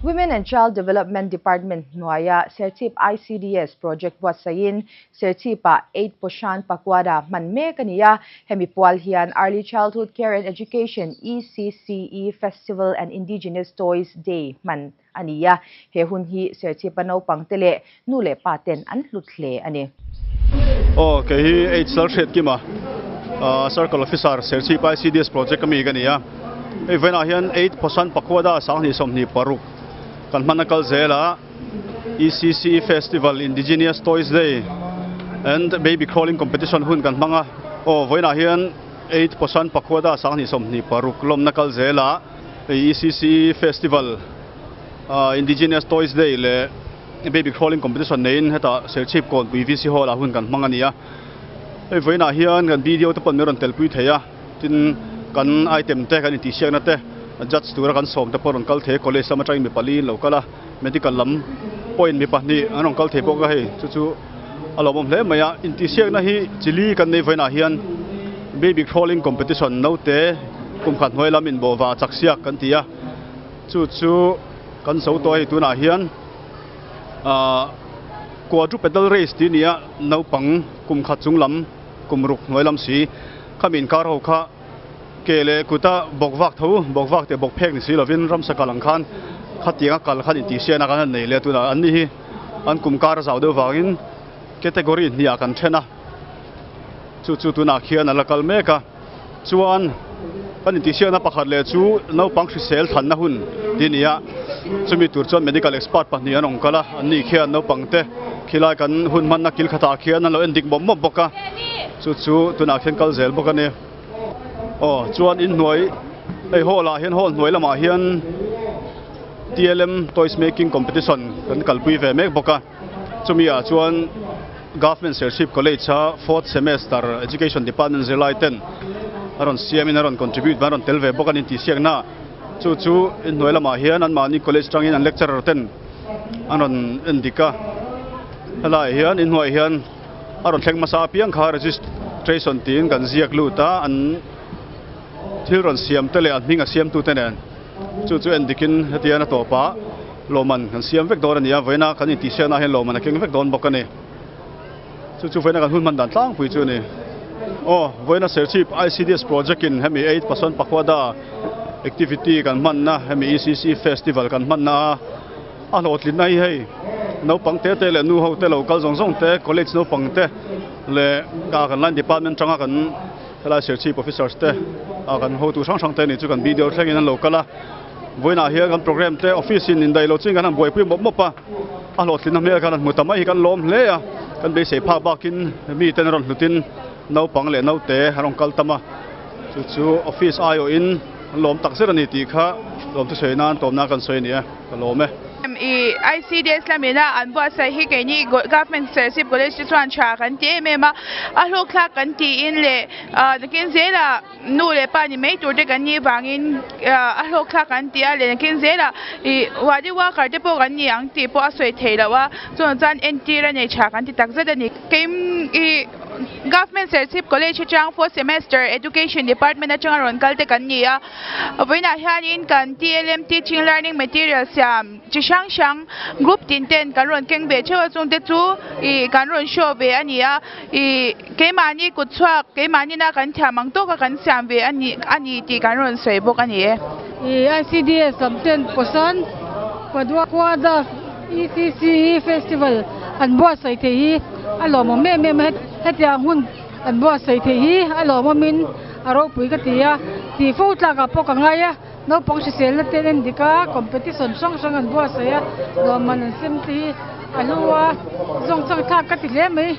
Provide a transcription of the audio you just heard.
Women and Child Development Department hnuaia Serchhip ICDS project buatsaihin Serchhip-ah Eight Poshan Pakwada hman mek a ni a. Hemi pual hian Early Childhood Care and Education, ECCE, Festival and Indigenous Toys Day hman a ni a. He hun hi Serchhip-a naupangte leh nu leh pa ten an hlut hle a ni. Aw, kei hi H Lalhriatkima, Circle Officer, Serchhip ICDS Project a mi ka ni a. Hei vawiinah hian Eight Poshan Pakhwada 2026 kan hman a kal zel a, ECCE Festival, Indigenous Toys Day and Baby Crawling Competition hun kan hmang a. Aw, vawiinah hian Eight Poshan Pakhwada 2026 lawmna kal zel a, hei ECCE Festival, Indigenous Toys Day leh Baby Crawling Competition neiin hetah Serchhip Kawnpui VC Hall ah hun kan hmang a ni a. Hei vawiinah hian kan video te pawh min rawn telpui thei a, tin kan item te kan intihsiakna te judge tura kan sawm te pawh rawn kal thei a, college lam atangin mi pali in lo kal a, medical lam pawhin mi pahnih an rawn kal thei bawk a hei chu chu a lawmawm hle mai a. Intihsiakna hi chili kan nei vawiinah hian Baby Crawling Competition naute kum khat hnuai lam inbawhva chaksiak kan ti a, chu chu kan zo tawh a hei tunah hian. Ahh quadrupedal race tih a ni a, naupang kum khat chung lam kum ruk hnuai lam si khami inkar ho kha ke leh kuta bawk vak tho bawk vak teh bawk phek ni si lovin ramsa kal ang khan khatianga kal khan intihsiakna khan an nei leh a tunah an ni hi an kum kar a zau deuh vangin category hniah kan then a chu chu tunah khian a la kal mek a. Chuan kan intihsiakna pakhat leh chu naupang hrisel thlanna hun tih a ni a, chumi tur chuan medical expert pahnih an awm kal a, an nih khian naupangte khilai kan hun hmanna kil khatah khian an lo en dik mawp mawp bawk a, chu chu tunah khian kal zel bawk a ni. Aw chuan inhnuai hei hall ah hian hall hnuai lamah hian TLM toys making competition kan kalpui ve mek bawk a. Chumi ah chuan Government Serchhip College a fourth semester Education Department zirlai ten a rawn siam in a rawn contribute an rawn tel ve bawk a ni tih siakna chu chu inhnuai lamah hian anmahni college tangin an lecturer ten an rawn en dik a helaiah hian inhnuaiah hian a rawn thleng hmasa apiang kha registration tiin kan ziak lut a an thil rawn siam te leh an hming a siamtu te nen chu chu en dikin hetiang a tawp ah. Lawmman kan siam vek dawn a ni a, vawiina kan intihsiakna hian lawmman a keng vek dawn bawk a ni. Chu chu vawiina kan hun hman dan tlangpui chu a ni. Aw, vawiina Serchhip ICDS project in hemi Eight Pason Pakhwada activity kan hmanna, hemi ECC festival kan hmanna a, a hlawhtlinna hi hei naupang te te leh nu ho te lo kal zawng zawng te, college naupang te leh kan line department atanga kan helai Serchhip officers te kan hotu hrang hrang te nih chu kan BDO thlengin an lo kal a. Vawiinah hian kan program te office in indaih lo chuin kan han buaipui mawp mawp a, a hlawhtlinna hmel khan an hmu ta mai hi kan lawm hle a, kan beisei phak bakin mi ten rawn hlutin naupang leh naute an rawn kal tam a, chu chu office aiawhin an lawm tak zet a ni tih kha lawmthusawi nan tawmna kan sawi a ni e, ka lawm e. I ICDS lamina an buatsaih hi keini Government Serchhip College te chuan tha kan ti em em a, a hlawkthlak kan tiin leh nakin zelah Nu leh pa ni mai tur te kan nih vangin a hlawk thlak an ti a, lehnakin zelah ih wadi worker te pawh kan ni ang tih pawh a sawi theih loh a, chuvang chuan entir a nei tha kan ti tak zet a ni. Keim ih Government Serchhip College atang fourth semester Education Department atanga rawn kal te kan ni a, vawiinah hianin kan TLM Teaching Learning Material siam Chi hrang hrang group tin ten kan rawn keng ve theuh a chungte chu ih kan rawn show ve a ni a ih keimahni kut chhuak keimahni na kan thiam ang tawk a kan siam ve a ni a ni tih kan rawn sawi bawk a ni e. Ih ICDS lam ten Posan Padua Kuada ECCE Festival an buatsaih theih hi a lawmawm em em a hetiang hun an buatsaih theih hi a lawmawmin a ropui ka ti a tih fo tlakah pawh ka ngai a. Naupang hriselna te an en dik a, competition hrang hrang an buatsaih a, lawmman an sem te hi a hlu a, zawng chang thlak ka ti hle mai.